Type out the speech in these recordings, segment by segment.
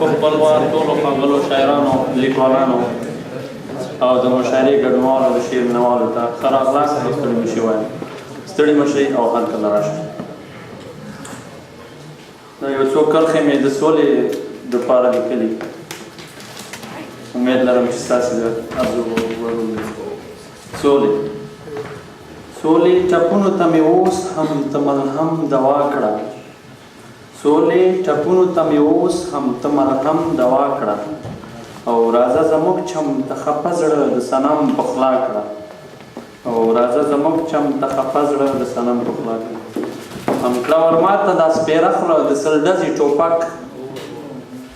په خپل وار ټولو ښاغلو شاعرانو، لیکوالانو او د مشاعرې ګډونوالو، د شعر مینهوالو ته ښه راغلاست او ستړي مشي وایم. ستړي مشي او هر کله راشئ. دا یو څو کرښې مې د سولې دپاره لیکلي، امید لرم چې ستاسې د ارزو وړ وګرځي. سولې، سولې ټپونو ته مې اوس هم ته ملهم دوا کړه، سولې ټپونو ته مې اوس هم ته ملهم دوا کړه، او راځه زموږ چم ته خپه زړه د صنم پخلا کړه، او راځه زموږ چم ته خپه زړه د صنم پخلا کړه. هم کړه ورماته دا سپېره خوله د 100 ډزې ټوپک،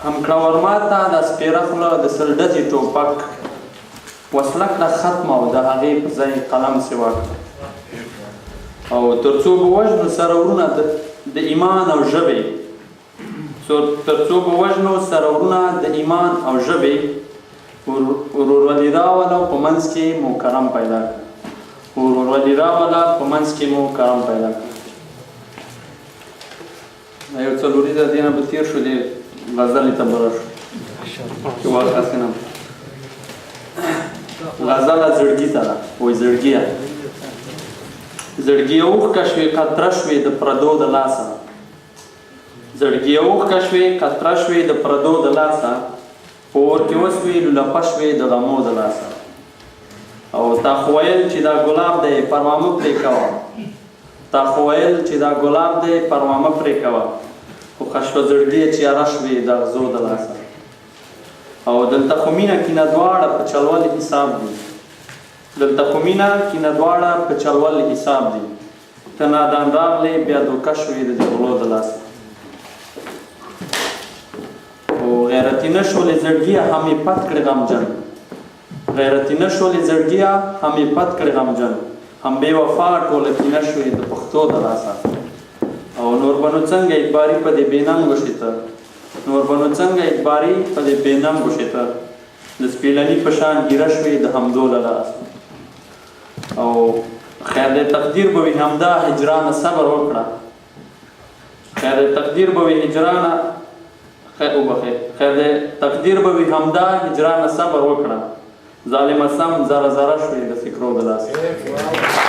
هم کړه ورماته دا سپېره خوله د 100 ډزې ټوپک، وسله کړه ختمه او د هغې په ځای قلم سوا کړه. او تر څو به وژنو سره ورونه د ایمان او ژبې، تر څو به وژنو سره ورونه د ایمان او ژبې، ورورولي راوله په منځ کې مو کرم پیدا کړ، ورورولي راوله په منځ کې مو کرم پیدا کړ. دا یو څلوریزه دې نه به تېر شو، دې غزلې ته به راشو چې وخت هسې نه. غزله زړګي ته ده، وایي زړګیه، زړګیه اوښکه شوې قطره شوې د پردو د لاسه، زړګیه اوښکه شوې قطره شوې د پردو د لاسه، په اور کې وسوې لولپه شوې د غمو د لاسه. او تا خو ویل چې دا ګلاب دی پروا مه پرې کوه، تا خو ویل چې دا ګلاب دی پروا مه پرې کوه، خو ښه شوه زړګیه چې اره شوې د اغزو د لاسه. او دلته خو مینه کینه دواړه په چلول حساب دي، دلته خو مینه کینه دواړه په چلول حساب دي، ته نادان راغلې بیا دوکه شوې د دې غلو د لاسه. او غیرتي نه شولې زړګیه هم یې پت کړې غمجن، غیرتي نه شولې زړګیه هم یې پت کړې غمجن، هم بې وفا ټوله کینه شوې د پښتو د لاسه. او نور به نو څنګه اعتباري په دې بې ننګو شې ته، نور به نو څنګه اعتباري په دې بې ننګو شې ته، د سپېلني په شان ګیره شوې د همدو له لاسه. او خیر دی تقدیر به وي همدا هجرانه صبر وکړه، خیر دی تقدیر به وي هجرانه، خیر وبخښئ، خیر دی تقدیر به وي همدا هجرانه صبر وکړه، ظالمه سم ذره ذره شوې د فکرو د لاسه.